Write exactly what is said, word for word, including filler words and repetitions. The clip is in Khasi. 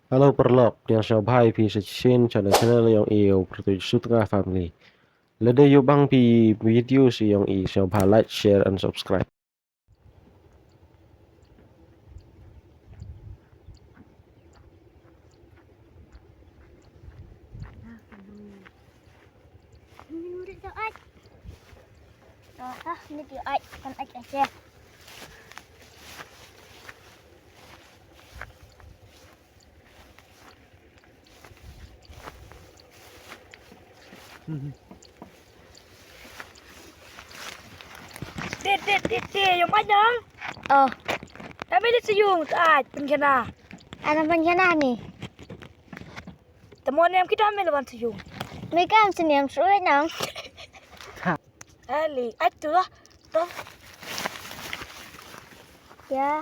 Hello paralok, pdiang sngewbha ïa phi sa shisien sha channel ïong i u Pyrtuit Sutnga family. Lada ïoh bang phi video sa ïong i, sngewbha like, share and subscribe. Dit, dit, dit, dit, ïa ma nang. Oh. Tame le sa ïung, ta ai pynkhana. Ana pynkhana ni. Tamo nem kita me le wan sa ïung. Me kam siniam srui nang. Ali, ai tu lah. Tu. Ya.